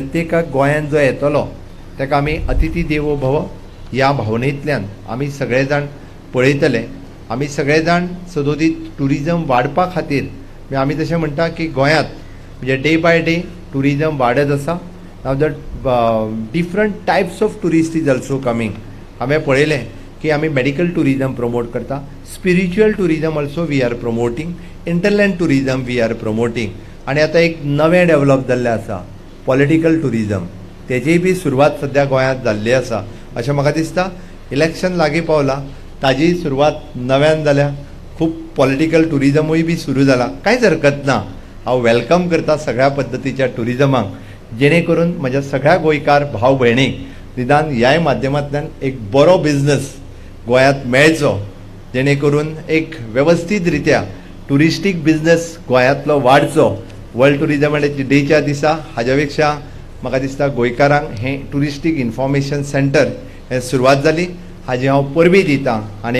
प्रत्येकाक गोंयांत जो येतलो ताका आमी अतिथी देवो भव ह्या भावनेंतल्यान आमी सगळे जाण पळयतले. आमी सगळे जाण सदोदीत ट्युरिजम वाडपा खातीर, म्हणजे आमी तशें म्हणटा की गोंयांत म्हणजे डे बाय डे ट्युरिजम वाडत आसा. Now the different types of tourist is also coming. हांवें पळयलें की आमी मेडिकल ट्युरिजम प्रमोट करता, spiritual tourism also we are promoting, hinterland tourism we are promoting आनी आतां एक नवें डेवलप जाल्लें आसा, पॉलिटिकल ट्युरिजम. तेजीय बी सुरवात सद्या गोंयांत जाल्ली आसा अशें म्हाका दिसता. इलेक्शन लागीं पावलां, ताजीय सुरवात नव्यान जाल्या. खूब पॉलिटिकल ट्युरिजमूय बी सुरू जाला. कांयच हरकत ना. हांव welcome करता सगळ्या पद्दतीच्या ट्युरिजमाक, जेणे करून म्हज्या सगळ्या गोंयकार भाव भयणीक निदान ह्याय माध्यमांतल्यान एक बरो बिजनस गोंयांत मेळचो, जेणे करून एक वेवस्थीत रित्या ट्युरिस्टीक बिजनस गोंयांतलो वाडचो. वर्ल्ड ट्युरिजम डेच्या दिसा हाज्या पेक्षा म्हाका दिसता गोंयकारांक हें ट्युरिस्टीक इन्फॉर्मेशन सेंटर हें सुरवात जाली हाजी हांव परबीं दितां आनी